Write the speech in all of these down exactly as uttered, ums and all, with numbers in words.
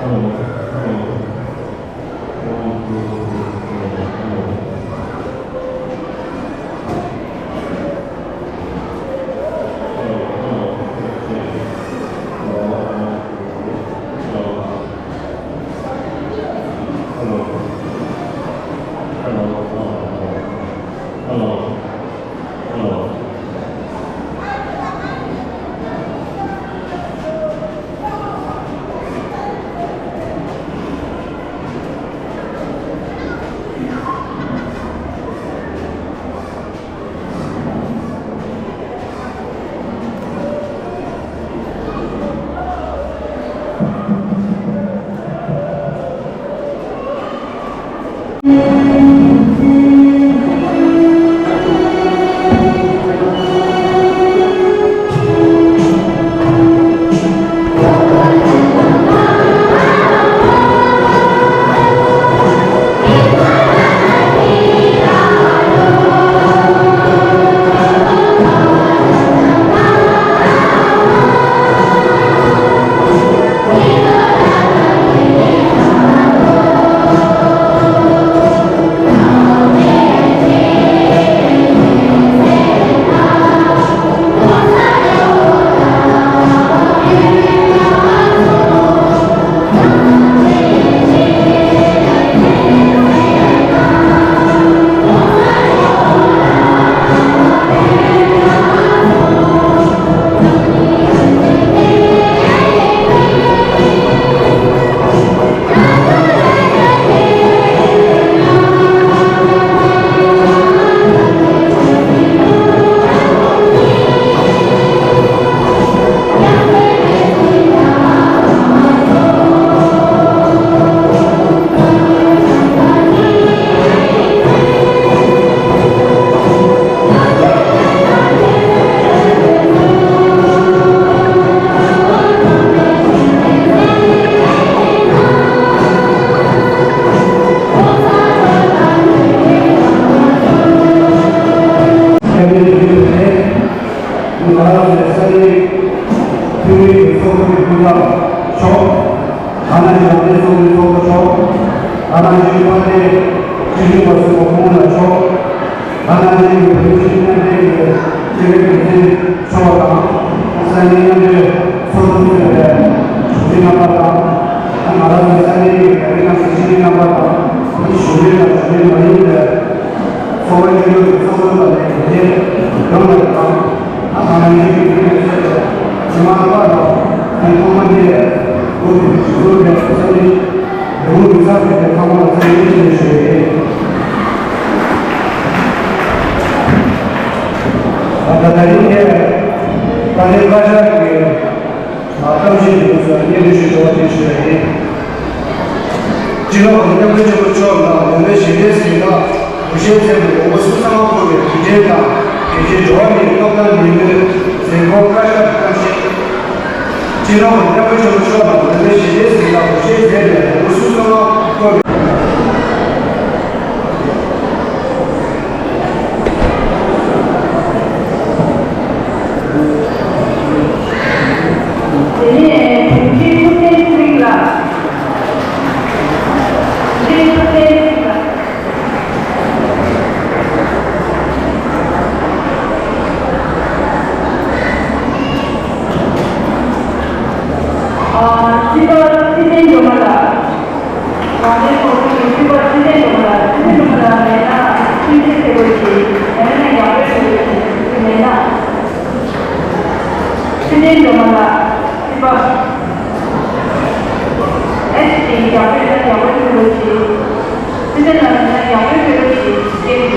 ང་རང་ཚོའི་ས་གནས་འཐུས་མི་གི་ཚོགས་འདུའི་སྐུ་ཚབ་མཆོག་ཐ་ན་ཞབས་བརྟན་ཚོགས་པའི་ཚོགས་གཙོ་མཆོག་ཐ་ན་ཞུ་བ་དེ་སྤྱི་འཐུས་པ་སུ་པ་ཁོང་ལ་མཆོག་ཐ་ན་ནི་བོད་མི་སྤྱི་མཐུན་ལྷན་ཁང་གི་སྤྱི་ཁྱབ་འགན་འཛིན་མཆོག་དང་། ས་གནས་མཉམ་འབྲེལ་ཚོགས་འདུ་གཙོས་པའི་གཞུང་འཛིན་རྣམ་པ་དང་། ང་རང་ཚོའི་ས་གནས་ཀྱི་རྒྱ་རིགས་ཁང་གི་སྤྱི་འཐུས་རྣམ་པ་དང་། གཞུང་འབྲེལ་དང་གཞུང་འབྲེལ་མ་ཡིན་པའི་ཚོགས་པ་སྐྱོང་རྒྱུ་གཙོ་བོ་ལ་ལས་དེ་ཡོང་བ་དང་། ང་རང་ཉིད་ཀྱི་ཡུལ་ནས་བཤད་པའི་ཇི་མ་པ་དང་ཁོང་ཐོག་མ་འདི་བོད་ཀྱི་སྤྱི་ཚོགས་ཀྱི་ས་གནས། ལུང་མི་ཚང་བའི་ཚང་མ་ཚང་མ་ཡིན་ཞུ་ཡི། ད་ད་རིང་ངས་ད་ལྟའི་བཀའ་ཤག་གི་གཏམ་བཤད་ཀྱི་སྐབས་སུ་སྙན་སྒྲོན་ཞུ་དགོས་པ་དེ་ཞུ་ཡ་ཡིན། སྤྱི་ནོར་༸གོང་ས་༸སྐྱབས་མགོན་ཆེན་པོ་མཆོག་ལ་འོས་མིའི་ཞལ་འདེབས་གཟིགས་སྐབས་འོས་ཤོག་འཛིན་པའི་འོས་པ་སུ་ཚང་མ་བསྐོ་བའི་དུས་དྲན་དང་དེ་བཞིན་འགྲོ་བ་མིའི་ཐོབ་ཐང་ཉིན་མོའི་གཟིགས་སྐོར་བཀའ་ཤག་གི་གཏམ་བཤད། སྤྱི་ནོར་༸གོང་ས་༸སྐྱབས་མགོན་ཆེན་པོ་མཆོག་ལ་འོས་མིའི་ཞལ་འདེབས་གཟིགས་སྐབས་འོས་ཤོག་འཛིན་པའི་འོས་པ་སུ་ཚང་མ་བསྐོ་བའི། དེ་ནས་དྲུང་ཆེ་ཐུབ་བསྟན་ཚེ་རིང་ལགས། དྲུང་ཆེ་ཐུབ་བསྟན་ཚེ་རིང་ལགས། ཨ། རྩིས་པ་ཚེ་བརྟན་སྒྲོལ་མ་ལགས། རང་བཙན་ཚོགས་ཆུང་གི་རྩིས་པ་ཚེ་བརྟན་སྒྲོལ་མ་ལགས། ཚེ་བརྟན་སྒྲོལ་མ་ལགས་མེད་ན་ཐུགས་རྗེ་ཆེ་ཞུ་དགོས་ཀྱི། མེད་ན་ཡག་པོ་ཞུ་དགོས་ཀྱི། མེད་ན། ཚེ་བརྟན་སྒྲོལ་མ་ལགས། རྩིས་པ། ཨེ་ཤི་ཡ་ཡག་པོ་ཡོད་ན་ཡག་པོ་ཞུ་དགོས་ཀྱི། ཚེ་བརྟན་ལགས་མེད་ན་ཡག་པོ་ཞུ་དགོས་ཀྱི། ཨེ་ཤི་ཡ།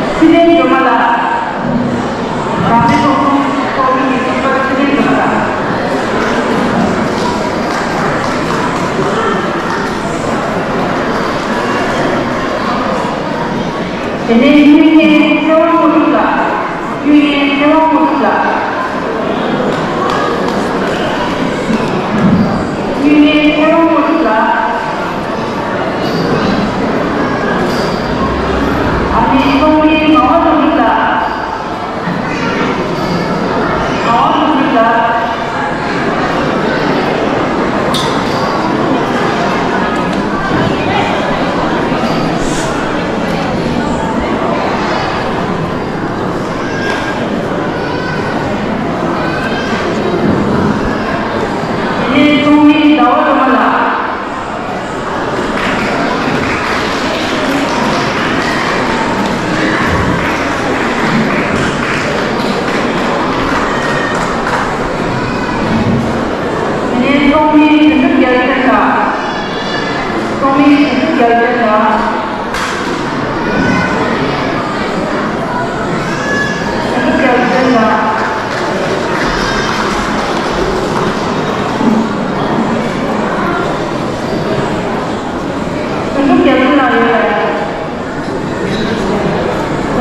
ཚེ་བརྟན་སྒྲོལ་མ་ལགས། རང་བཙན་ཚོགས་ཆུང་ཚོགས་མི་ཡི་སྤྱི་ཁྱབ་ཚེ་བརྟན་སྒྲོལ་མ་ལགས། དེ་ནས་དངུལ་མཁན་ཚེ་དབང་དངོས་གྲུབ་ལགས། དངུལ་མཁན་ཚེ་དབང་དངོས་གྲུབ་ལགས། དངུལ་མཁན་ཚེ་དབང་དངོས་གྲུབ་ལགས།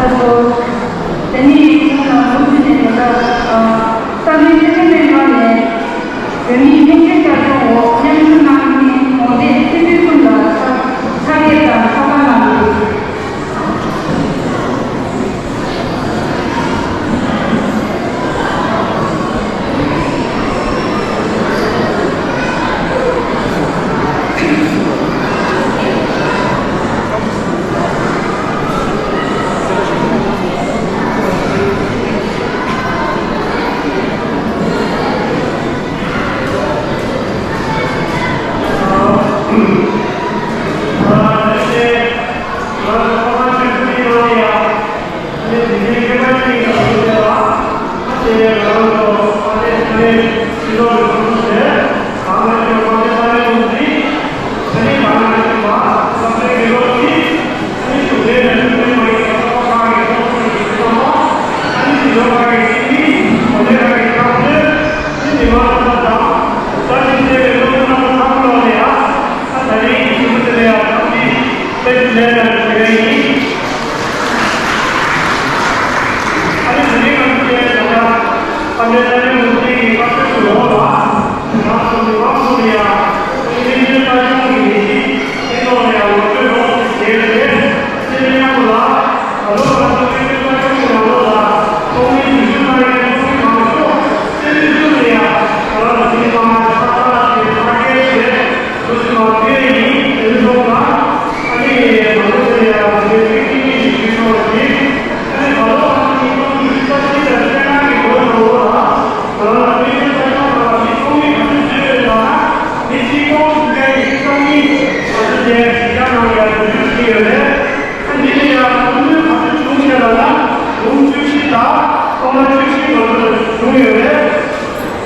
དེ་ནས་ཁོང་ལ་ལོ་རྒྱུས་ནས་ད་ལྟ་ས་གནས་ཆེ་ཤོས་ནས་ཡོང་ནས་བོད་མིའི་སྙན་ཆེན་བསྐྱར་སྦྱོང་འོག་མཉམ་ཞུགས་གནང་མཁན་དགོངས་དག་སྤྱི་འཐུས་གསུམ་ལ་ཕྱག་འཁྱེར་དང་ཕྱག་དར་གནང་ཡོད།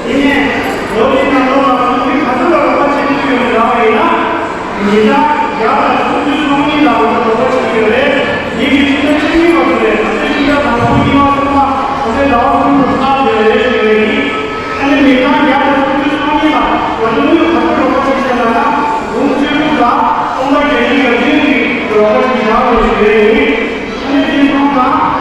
ཡིན་ནའི་ལོ་འདི་ནང་ལོགས་ལ་ཚོགས་འདུ་ག་ཚོད་ལ་རོགས་པ་བྱེད་ཀྱི་ཡོད་མེད་ལབ་པ་ཡིན་ན། མི་གྲངས་བརྒྱ་དང་སུམ་ཅུ་སོ་གཉིས་ལ་ང་ཚོ་རོགས་པ་བྱེད་ཀྱི་ཡོད་རེད། ཉིན་གྱི་ཕྱི་ཟླ་བཅུ་གཉིས་པ་ཚོ་ནས་ང་ཚོའི་ཕྱི་ཟླ་དང་པོ་གཉིས་པ་གསུམ་པ་ང་ཚོའི་ཟླ་བ་གསུམ་དུ་ཚར་བསྡད་རེད་ཞུ་ཡ་ཡིན། ཨ་ནི་མི་གྲངས་བརྒྱ་དང་སུམ་ཅུ་སོ་གཉིས་ལ་ང་ཚོ་དངུལ་ག་ཚོད་རོགས་པ་བྱེད་ཀྱི་ཡོད་ལབ་ན། འབུམ་བཅུ་དྲུག་དང་སྟོང་ཕྲག་བརྒྱད་ཅུ་ཡར་ལོངས་ཀྱི་རོགས་པ་བྱེད་ཀྱི་ཡོད་རེད་ཞུ་ཡ་ཡིན། ཨ་ནི་དེ་སོང་ཙང་།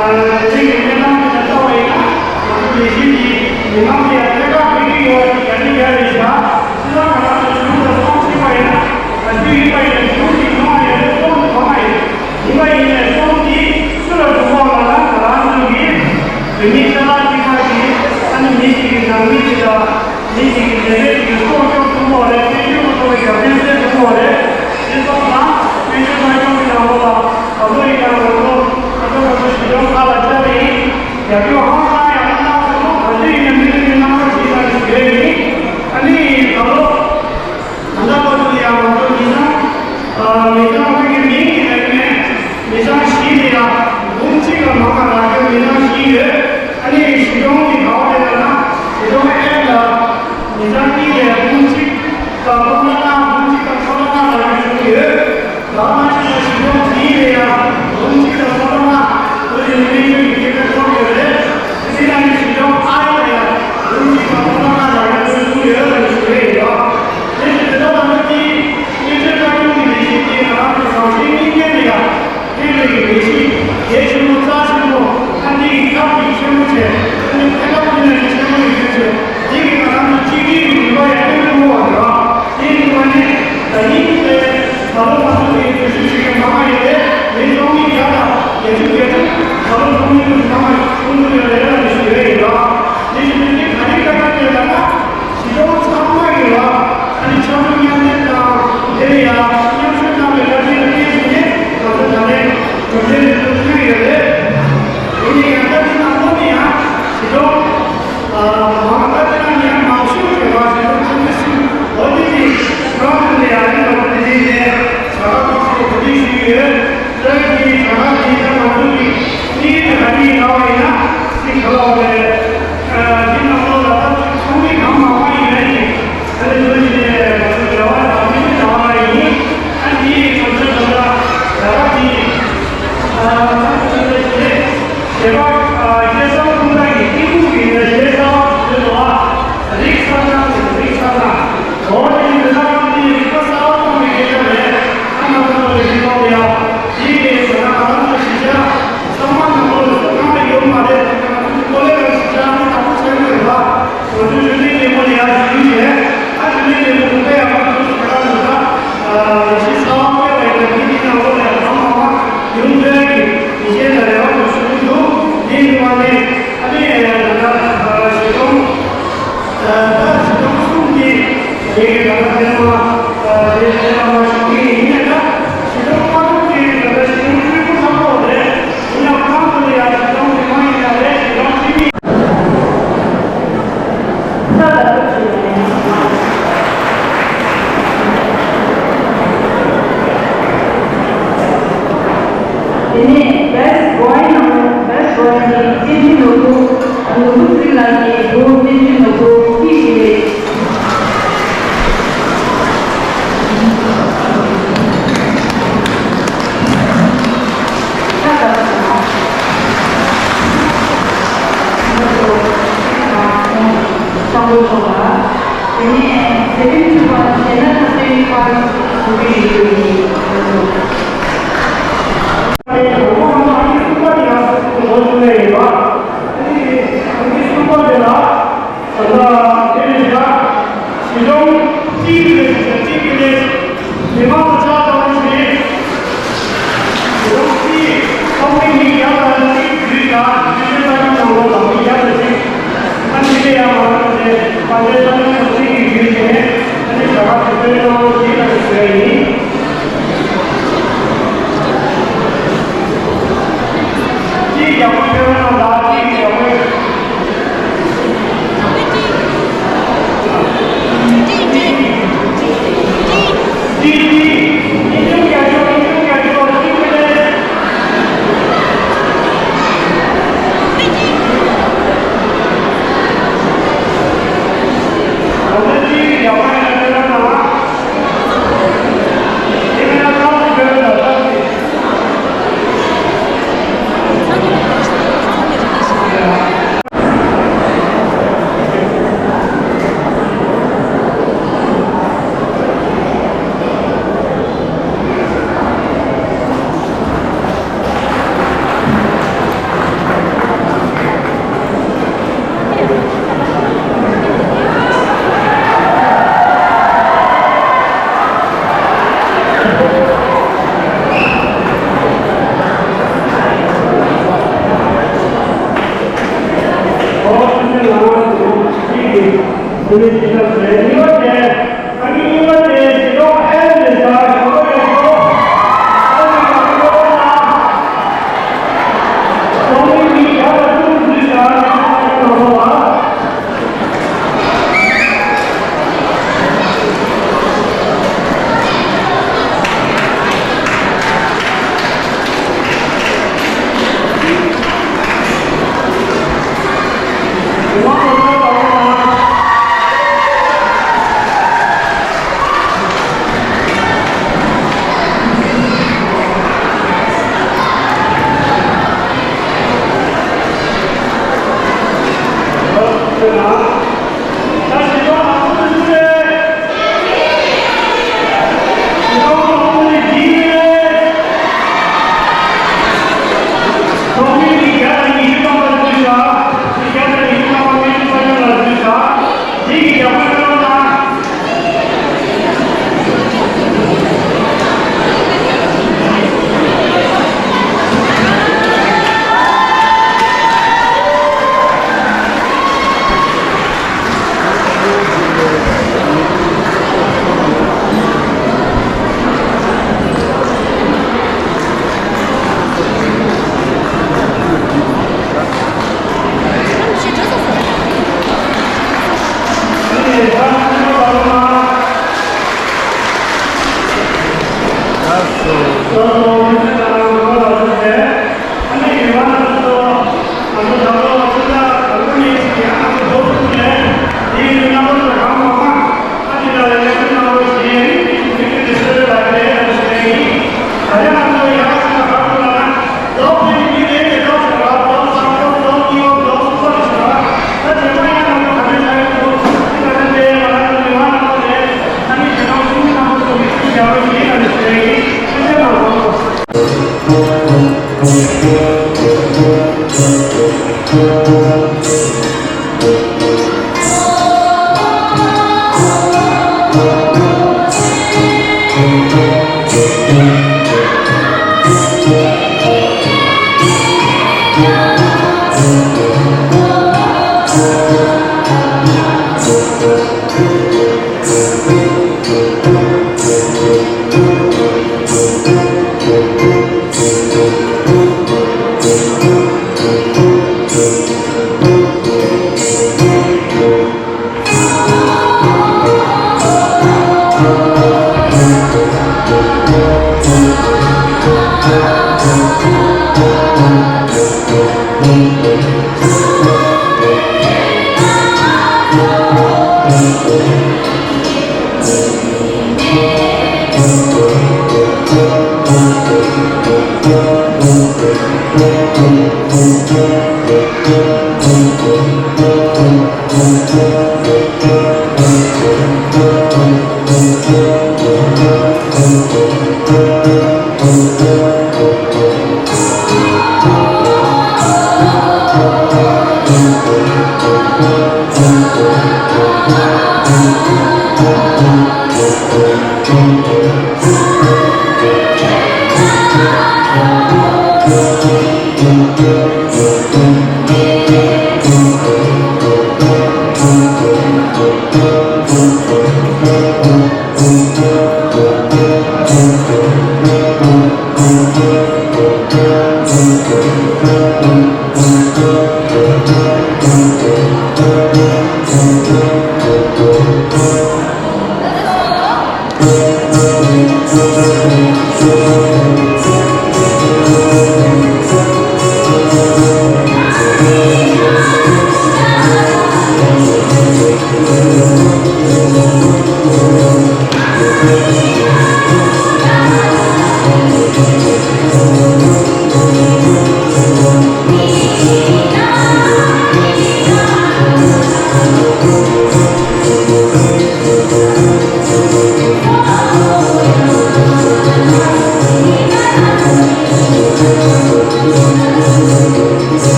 ཨ། དེ་རིང་གི་གནས་སྟངས་དེ་ལ་ལྟ་བ་ཡིན་ན། ང་ཚོ་ལས་གཞི་འདི་མི་མང་གིས་ཐད་ཀར་ཕེབས་ཀྱི་ཡོད་པ་ཞིག་རྒྱ་ཆེ་རྒྱ་རེད་ཤག་སྤྱིར་བཏང་ང་རང་ཚོ་གཞུང་དང་ཚོགས་ཆེན་པ་ཡིན་ན། ག་དུས་ཡིན་པ་ཡིན་ན་གཞུང་གི་ཡོང་བ་ཡོད་པའི་ཚོགས་འདུ་གང་མང་ཡིན། ཡིན་པ་ཡིན་ནའི་ཚོགས་འདུ་འདི་སུ་ལ་འགྲོ་དགོས་ལབ་ན། ང་རང་ཚོ་གི་བོད་མི་ཤ་ཁྲག་གཅིག་པ་གི་ཨ་ནི་མི་ཞིག་གི་ནང་མི་ཞིག་དང་། མི་ཞིག་གིས་དེ་འདྲའི་ཞིག་གི་སྲོག་སྐྱོབ་ཐུབ་པ་རེད། དཔལ་འབྱོར་གྱི་ཐོག་ནས་རྒྱབ་རྟེན་སྤྲད་ཐུབ་པ་རེད། དེ་སོང་ཙང་དཔལ་འབྱོར་ལྷན་ཁང་གི་ནང་ལོགས་ལ་ད་ལོ་ཡིན་ན་ང་ཚོ་ཁ་ཚ་ཁ་ཚ་ཞི་ལུང་ཁ་ལ་བཅར་ཡིན། རྒྱབ་སྐྱོར་ཧང་སང་ཡང་གནང་སོང་། ག་ཚོད་ཡིན་ན་མི་ལ་མི་གནང་རོགས་བྱེད་ཟེར་ནས་ཞུ་ཡ་ཡིན། ཨ་ནི་ད་ལོ་ད་ལྟ་བར་དུ་ཡང་ང་ཚོ་མི་ཚང་། ཨ། མི་ཚང་ཁོང་གི་མིང་ཡིན་ནའི་མིན། མི་ཚང་བཞི་དེ་ཡང་འབུམ་གཅིག་ལ་མང་བ་རག་རྒྱུ་མི་ཚང་བཞི་ཡོད། ཨ་ནི་གཞིས་གྲོང་གི་ག་བ་རེད་ལབ་ན། གཞིས་གྲོང་ཨེ་ལ་མི་ཚང་གཉིས་ལས་འབུམ་གཅིག་དང་སྟོང་ཕྲག་ལྔ། འབུམ་གཅིག་དང་སྟོང་ཕྲག་ལྔ་རག་རྒྱུ་བྱུང་ཡོད། ད་ནང་བཞིན་གཞིས་གྲོང་བཞི་ལ་ཡང་འབུམ་གཅིག་དང་སྟོང་ཕྲག་ལྔ་བོད་ཀྱི་དམིགས་ཡུལ་གྱི་ཁེ་ཕན་ཐོབ་ཡོད་རེད། དེ་ནང་བཞིན་གཞིས་གྲོང་ཨ་ལ་ཡང་འབུམ་གཅིག་དང་སྟོང་ཕྲག་ལྔ་རག་རྒྱུ་བྱུང་ཡོད་ལབ་ཞུ་གི་ཡོད། དེ་བཞིན་དེ་དག་ལ་ནི་སྙན་ཞུ་བཀའ་འཁྲོལ་གྱི་ལས་གཞི་དེ་ང་རང་ཚོ་ཟང་ཟིང་གཉིས་ཀའི་ལ་ཡང་ཕན་པའི་ལས་གཞི་གལ་ཆེན་པོ་རྩ་ཆེན་པོ། ཨ་ནི་སྐབས་ཀྱི་ཆེན་པོ་བྱས། ཨ་ནི་ཕན་ཐོགས་ཀྱི་ནང་ནས་ཆེན་པོ་ཡིན་ཚུལ་བྱས། དེ་གིས་ང་རང་ཚོ་གཅིག་སྒྲིལ་གྱི་ནུས་པ་ཡང་ཐོན་ཐུབ་པ་རེད། དེ་ཡིན་དུས་ནི་ད་ནི་ད་ལོ་ང་ཚོ་དེ་གྲོས་ཞིབ་བྱེད་མཁན་མང་བ་ཡོད་རེད། མི་སྟོང་ཉིས་བརྒྱ་དང་བརྒྱད་ཅུ་གྱ་དྲུག་ད་ལོ་སྟོང་ཉིས་ཀྱི་ནང་ལ་ཐོན་གྱི་ཡོད་རེད་ལབ་ནས་ཞུ་ཡ་ཡིན་ལ། དེ་བཞིན་དུ་ནི་ག་རེ་བཀའ་དྲིན་ཆེ་ལབ་ན། གཞིས་གྲོང་ཚང་མ་ཡོད་ལ། ཨ་ནི་ཆབ་སྲིད་མཉམ་འབྲེལ་དང་། དེ་ལ་ཡང་མཉམ་ཞུགས་གནང་བའི་བཀའ་དྲིན་ལ་བརྟེན་བྱས་ནས་ང་ཚོ་ད་ལན་གྲུབ་འབྲས་འདི་ཚོ་ཐོན་ཡོད་རེད། དེ་ནས་ཡང་བཀའ་དྲིན་དང་པོ་ནི་ཡང་གཞིས་གྲོང་། ཨ། ཨ་ནི་ད་ལྟ་ཞི་ལུང་ད་ཞི་ལུང་གསུམ་གྱི་ལས་ཀྱི་ད་ལྟ་དེ་ནང་ལ་དེ་དེ་ནང་ལ་ཞུགས་ཀྱི་ཡིན་ནའི་ད་ཞི་ལུང་མ་གཏོགས་ཀྱི་ད་ལྟ་ཞི་ལུང་ཆུ་ཁུལ་ལྷག་པོ་རེད། ཡིན་ཡང་ཁོ་རང་ཚོ་ལ་ཡང་ཞི་ལུང་མི་མང་ཡིན་ཡང་རེད། ཞི་ལུང་ཆུ་མི། དེ་ནས་Best Boy ནང་Best Boy ནི་བསྟན་ཆོས་ནོར་བུ། ནོར་བུ་ཚེ་རིང་ལགས་ཀྱི་བུ་བསྟན་ཆོས་ནོར་བུ་སྐྱིད་ཞིག་རེད། ད་ལྟ་དེ་རིང་ཞག་ཞི་ལུང་གཅིག་གི་ལས་གཅིག་གི་ལས་མི་མང་དུ་ཕྱག་བཏང་བ་ཞིག་རེད། ཞི་ལུང་གཅིག་ཚོགས་མི་མི་བརྒྱ་དང་གཅིག་བརྒྱུད་ལ་ཞི་ལུང་ས་ཁྱོན་ནང་ལོགས་ལ་མི་བརྒྱ་དང་གཅིག་ཨ་ནི་དེ་ཡང་མ་རེད་དེ་དཔལ་ལྡན་ས་ཁྱོན་ནང་གཅིག་གི་བརྒྱུད་བྱས་ནས་ཨ་ནི་བྱ་བ་དེ་ཚོའི་གནང་རོགས་ཞེས་ལ་ཞུ་ཡ་ཡིན། གཅིག་ཡག་པོ་ཕེབས་རོགས་གནང་ལ་གཅིག་ཡག་པོ།